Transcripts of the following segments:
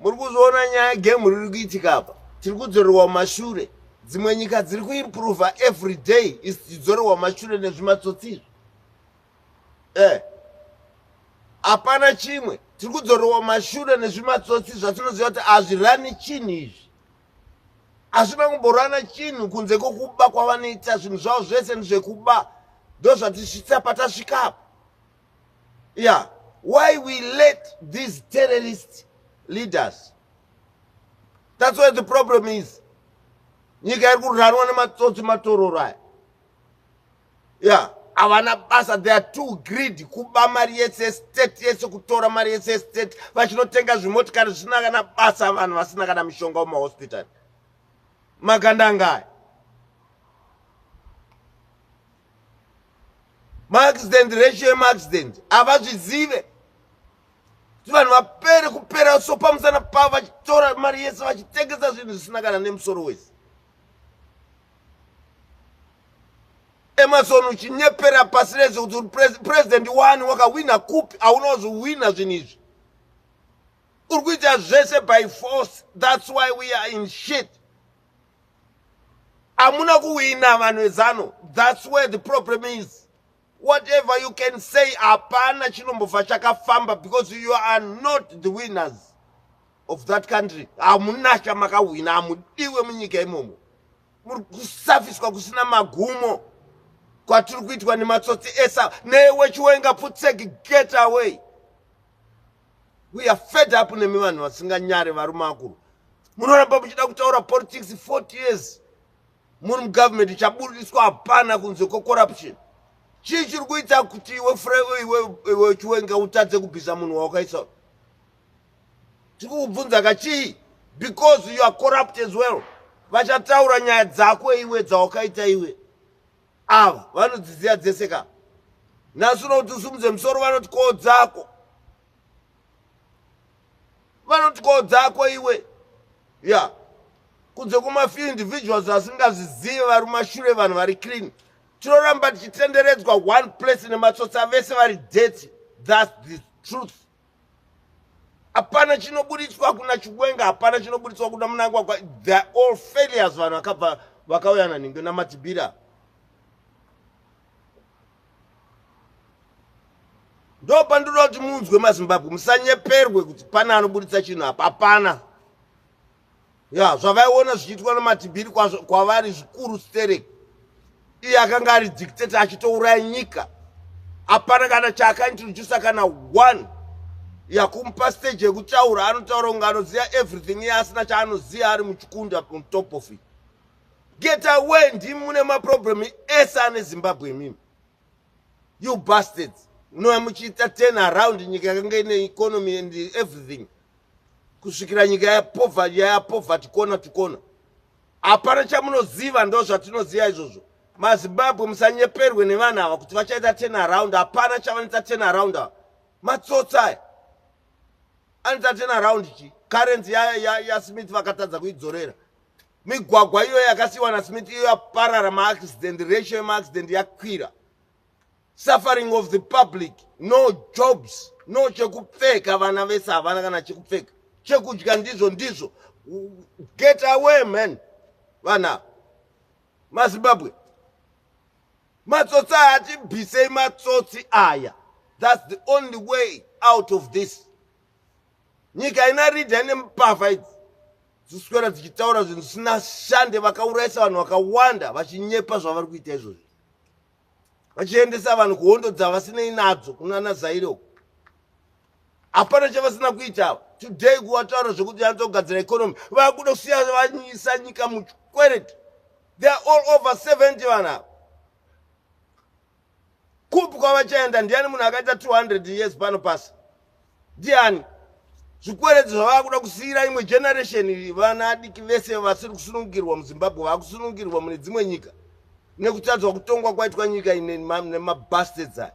Muri kuzviona nyaya game riri kuitika apa. Tiri kudzorerwa mumashure. Dzimwe nyika dziri kuimprova every day isi tichidzorerwa mumashure nezvimatsotsi izvi. Eh. Hapana chimwe. Tiri kudzorerwa mumashure nezvimatsotsi zvatinoziva kuti hazvirani chinhu izvi. Hazvina kumborana chinhu kunze kwokuba kwavanoita zvinhu zvavo zvese ndezvekuba. Ndozvatisvitsa patasvika apa. Yeah, why we let these terrorist leaders? That's where the problem is. Nyika iri kuranwa nematsotsi matororo aya. Yeah, havana basa, they are too greedy kuba mari yese state yese, kutora mari yese state vachinotenga zvimotikari zvisina kana basa, vanhu vasina kana mishonga mumahospital. Magandanga aya. Maaccident, ratio yemaaccident havazvizive kuti vanhu vapere kupera so pamusana pavo vachitora mari yese vachitengesa zvinhu zvisina kana nemusoro wese. Emerson uchinyepera pasi rese kuti uri president wani wakahwina kupi? Hauna kuzvihwina zvinhu izvi, uri kuita zvese by force. That's why we are in shit. Hamuna kuwina vanhu vezano. That's where the problem is. Whatever you can say, hapana chinombofa chakafamba because you are not the winners of that country. Hamuna chamakahwina, hamudiwe munyika imomo. Muri kusafiswa kusina magumo kwatiri kuitwa nematsotsi esa newe Chiwenga. Putseki, get away. We are fed up nemi vanhu vasinganyare, varume vakuru. Munoramba muchida kutaura politics 40 years muri mugovernment, chabudiswa hapana kunze kwecorruption. Chii chiri kuita kuti iwe iwe Chiwenga utadze kubvisa munhu wawakaisa? Tiri kukubvunza ka, chii? Because you are corrupt as well. Vachataura nyaya dzako iwe dzawakaita iwe. Ava vanodziziva dzese ka. Nhasi unoti usumudze musoro, vanoti koo dzako, vanoti koo dzako iwe. Ya, kunze kumafew individuals asingazvizive vari mumashure, vanhu vari clean. Tinoramba tichitenderedzwa one place nematsotsa vese vari dirty. That's the truth. Hapana chinoburitswa kuna Chiwenga, hapana chinoburitswa kuna Mnangagwa. They are all failures. Vanhu vakabva vakauya naninge namatibira, ndo pandinoda kuti munzwe maZimbabwe, musanyeperwe kuti pane anoburitsa chinhu apa. Hapana. Ya, zvavaiona zvichiitwa namatibhiri kwavari zvikuru sterek. Iye akanga ari dictator achitouraya nyika, hapana kana chaakaintrodusa kana one. Yakumupa stage yekutaura, anotaura kunge anoziva everything, iye asina chaanoziva, ari muchikunda. On top of it, get away. Ndimi mune maproblem ese ane Zimbabwe imimi, you bastards. Munova muchiita turn around nyika yakanga ine economy and everything kusvikira nyika yapoverty corner to corner. Hapana chamunoziva, ndo zvatinoziva izvozvo. MaZimbabwe, musanyeperwe nevanhu ava kuti vachaita turn around. Hapana chavanoita turn around ava, matsotsi aya. Anoita turn around chi? Currency yaSmith vakatadza kuidzorera. Migwagwa iyo yakasiyiwa naSmith iyo yaparara, maaccident, ratio yemaaccident yakwira, suffering of the public, no jobs, no chekupfeka, vana vese havana kana chekupfeka, chekudya ndizvo ndizvo. Get away, man. Vana maZimbabwe, matsotsi aya, atibvisei matsotsi aya. That's the only way out of this. Nyika ina leader ine mbavha idzi dziswera dzichitaura zvinhu zvisina shande. Vakaurayisa vanhu vakawanda vachinyepa zvavari kuita izvozvi, vachiendesa vanhu kuhondo dzavasinei nadzo kunana Zaire uko. Hapana chavasina kuita. Today kuwataura zvekuti anotogadzira economy, vakuda kusiya vanyisa nyika muchikwereti. They are all over 70 vanhu ava. Kupi kwavachaenda? Ndiani munhu akaita 200 years pano pasi? Ndiani? Zvikwereti zvavava kuda kusiyira imwe generation, vana diki vese vasiri kusunungirwa muZimbabwe vakusunungirwa mune dzimwe nyika nekutadzwa kutongwa kwaitwa nyika ine nemabastards aya.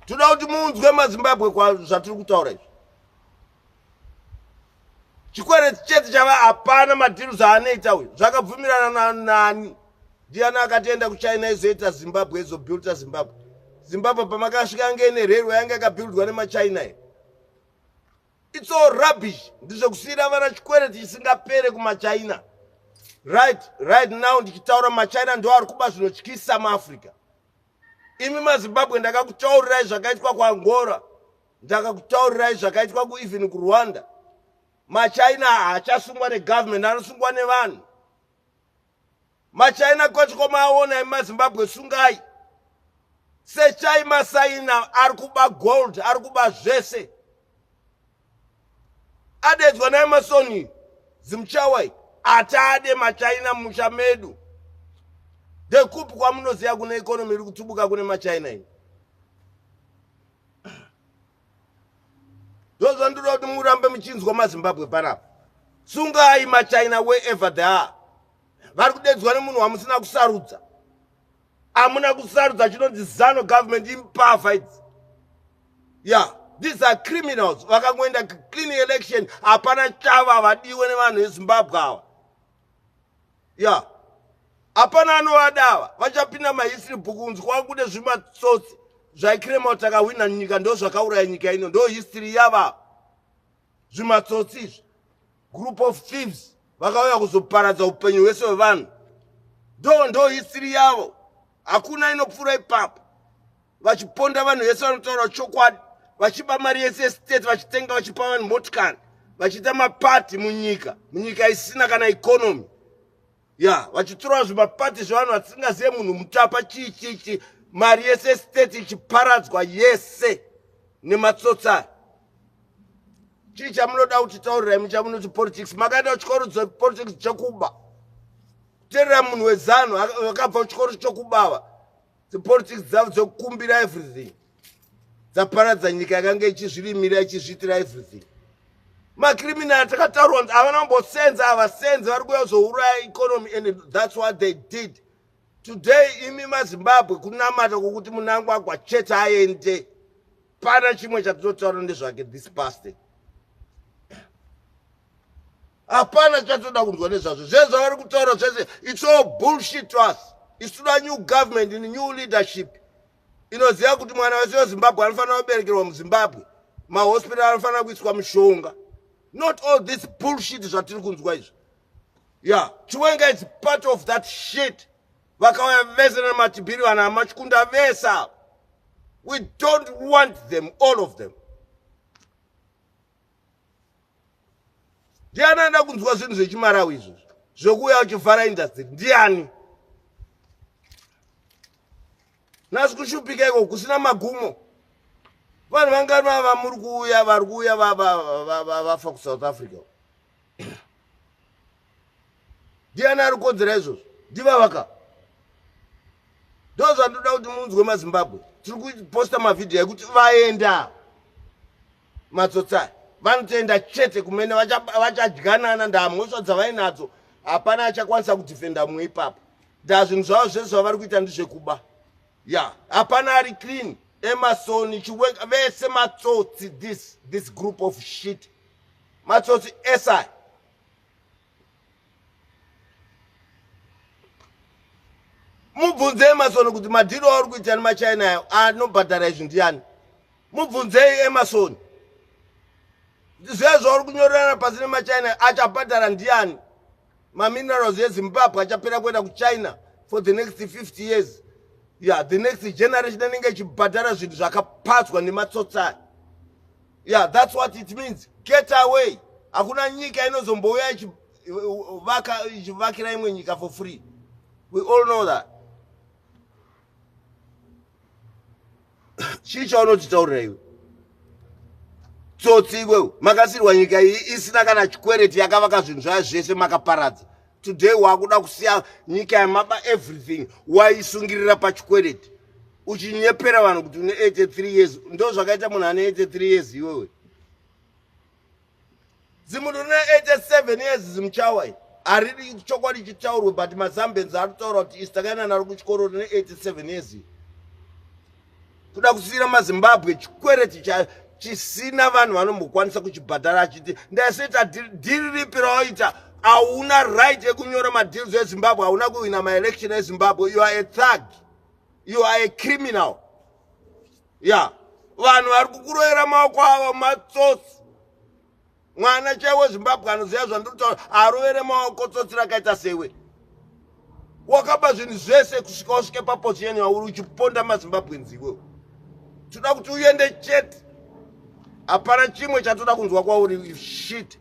Toda kuti munzwe maZimbabwe zvatiri kutaura izvi. Chikwereti chete chava, hapana madeals aanoita uyu. Zvakabvumirana nani? Ndiani akatienda kuChina izoita Zimbabwe, izobuilta Zimbabwe? Zimbabwe pamakasvika yange ine railway yange yakabuildwa nemaChina here? It's all rubbish. Ndizvekusiyira vana chikwereti chisingapere kumaChina. Right now ndichitaura maChina ndo ari kuba zvinotyisa muAfrica. Imi maZimbabwe ndakakutaurirai zvakaitwa kuAngola, ndakakutaurirai zvakaitwa kueven kuRwanda. MaChina haachasungwa negovernment, anosungwa nevanhu. MaChina kwacho komaona imi maZimbabwe sungai. Sechai masaina ari kuba gold, ari kuba zvese. Adedzwa naEmasoni Zimuchawai atade maChina mumusha medu. Ndekupi kwamunoziva kune economy iri kutubuka kune maChina ini? Ndozvandinoda kuti murambe muchinzwa maZimbabwe panapa. Sungai maChina wherever they are. Vari kudedzwa nemunhu wamusina kusarudza. Amuna kusarudza chinonzi Zanu government imbavha idzi. Yeah, these are criminals. Vakangoenda clean election, hapana chavo, havadiwe nevanhu veZimbabwe ava. Yeah. Hapana anovada ava. Vachapinda mahistory book kunzi kwakune zvimatsotsi zvaikrema kuti takahwina nyika, ndo zvakauraya nyika ino, ndo history yava. Zvimatsotsi izvi. Group of thieves vakauya kuzoparadza upenyu hwese hwevanhu. Ndo history yavo. Hakuna inopfuura ipapo. Vachiponda vanhu vese vanotaura chokwadi, vachiba mari yese yestate, vachitenga vachipa vanhu motikari, vachiita mapati munyika, munyika isina kana economy. Yeah, vachitora zvimapati zvevanhu vasingazive munhu mutapa chii chii chii, mari yese yestate ichiparadzwa yese nematsotsi aya. Chii chamunoda kuti taurirai muchamunoti politics? Makaenda kuchikoro dzepolitics chekuba. Kuteerera munhu weZanu akabva kuchikoro chekubava. Politics dzavo dzekukumbira everything dzaparadza nyika yakanga ichizvirimira ichizviitira everything. Macriminal takataurwa kuti havana kumbosenza, havasenzi, vari kuuya kuzouraya economy, and that's what they did. Today imi maZimbabwe kunamata kwokuti Mnangagwa chete aende, pana chimwe chatinotaura ndezvake this past. Hapana chatoda kunzwa nezvazvo. Zvese zvavari kutaura zvese, it's all bullshit to us. It's toda new government in new leadership inoziva kuti mwana wese weZimbabwe anofanira kuberekerwa muZimbabwe, mahospital anofanira kuiswa mishonga, not all this bullshit zvatiri kunzwa izvi. Yeah, Chiwenga is part of that shit. Vakauya vese naMatibiri, vana Amachikunda vese ava. We don't want them, all of them. Ndiani anoda kunzwa zvinhu zvechimarawi izvozvo zvekuuya uchivhara industry? Ndiani? Nhasi kushupika iko kusina magumo. Vanhu vangani vava muri kuuya, vari kuuya vafa kuSouth Africa? Ndiani ari kukonzera izvozvo? Ndivavaka. Ndo zvandoda kuti munzwe maZimbabwe. Tiri kuposta mavhidhiyo ekuti vaenda matsotsi aya, vanotoenda chete kumene vachadyanana. Ndamhosva dzavainadzo, hapana achakwanisa kudhifenda mumwe ipapo. Nda zvinhu zvavo zvese zvavari kuita ndezvekuba. Ya, hapana ari clean. Emerson Chiwenga vese matsotsi. This group of shit, matsotsi esi. Mubvunzei Emerson kuti madhiri auri kuita nemaChina ayo anobhadhara izvi ndiani? Mubvunzei Emerson, zviya zvauri kunyorerana pasi nemaChina achabhadhara ndiani? Maminerals eZimbabwe achapera kuenda kuChina for the next 50 years. Yeah, the next generation inenge ichibhadhara zvinhu zvakapadzwa nematsotsi aya. Yeah, that's what it means. Get away. Hakuna nyika inozombouya ichivakira imwe nyika for free. We all know that. Chii chaunotitaurira iwe tsotsi iwewe? Makasirwa nyika iyi isina kana chikwereti, yakavaka zvinhu zvayo zvese, makaparadza. Today wakuda kusiya nyika yamaba everything, waisungirira pachikwereti, uchinyepera vanhu kuti une 83 years. Ndo zvakaita munhu ane 83 years iwewe. Zimunhu rine 87 years zimuchawa iri haridi chokwadi chitaurwe, but maZambians ari kutaura kuti isi takaenda naro kuchikoro. Rine 87 years iri kuda kusiyira maZimbabwe chikwereti chisina vanhu vanombokwanisa kuchibhadhara, achiti ndasoita dhiri ripi rawaita? Hauna right yekunyora madeals eZimbabwe. Hauna kuwina maelection eZimbabwe. You are a thug, you are a criminal. Ya, vanhu vari kukuroyera maoko avo matsotsi. Mwana chaiwo Zimbabwe anoziva zvandiri kutaura, arovere maoko tsotsi rakaita sewe. Wakaba zvinhu zvese kusvika usvike paposition yauri uchiponda maZimbabweans iwewe. Toda kuti uende chete, hapana chimwe chatoda kunzwa kwauri. Shit,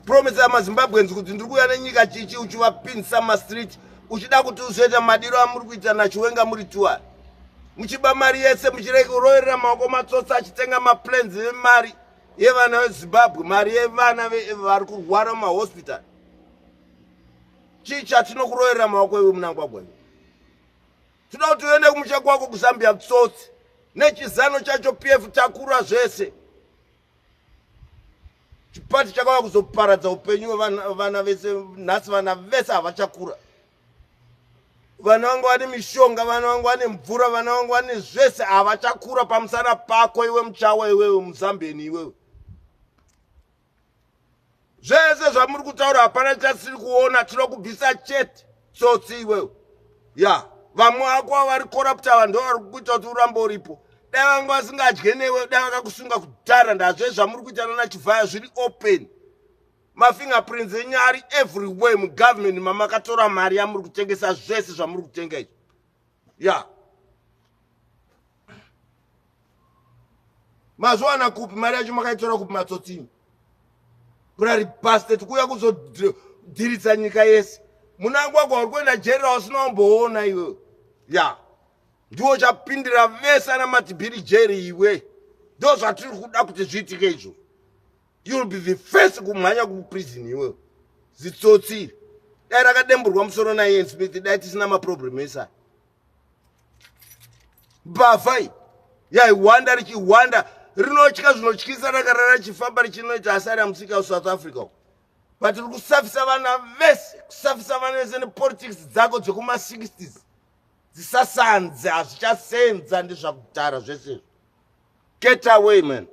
promisa maZimbabweans kuti ndiri kuuya nenyika chichi, uchivapinzisa mastreet, uchida kuti uzoita madiro amuri kuita naChiwenga. Muri tuwa muchiba mari yese, muchireke kuroverera maoko matsotsi achitenga maplanes emari yevana veZimbabwe, mari yevana vari kurwara mumahospital. Chii chatinokuroverera maoko iwe, Mnangagwa? Toda kuti uende kumusha kwako kuZambia, tsotsi nechizano chacho PF. Takura zvese, chipati chakauya kuzoparadza upenyu hwevana vese. Nhasi vana vese havachakura. Vana vangu vane mishonga, vana vangu vane mvura, vana vangu vane zvese, havachakura pamusana pako iwe, muchawa iwewe, muZambian iwewe. Zvese zvamuri kutaura hapana chasiri kuona. Tinoda kubvisa chete, tsotsi iwewe. Ya, vamwe vako vari corrupt ava ndo vari kuita kuti urambe uripo. Dai vanga vasingadye newe, dai vakakusunga kudhara. Ndazve zvamuri kuita nana Chivhaya zviri open. Mafingerprints enyu ari everywhere mugovernment mamakatora mari yamuri kutengesa zvese zvamuri kutenga izvi. Ya, mazuwana kupi mari yacho? Makaitora kupi, matsotsini? Kurari bastard kuuya kuzodhiritsa nyika yese. Mnangagwa, uri kuenda jeri rausina kumboona iwe. Ya, ndiwo chapindira vese ana Matibhiri jeri iwe. Ndo zvatiri kuda kuti zviitike izvo. You'll be the first kumhanya kuprison iwewe, zitsotsi. Dai rakademburwa musoro naIan Smith, dai tisina maproblem ese aya. Mbavha iyi yaihwanda, richihwanda, rinotya zvinotyisa, rakarara richifamba richinoita asari amusika kuSouth Africa uko. But ri kusafisa vana vese, kusafisa vana vese nepolitics dzako dzekuma60s dzisasanze. Hazvichasenza, ndezvakudhara zvese izvo. Get away, man.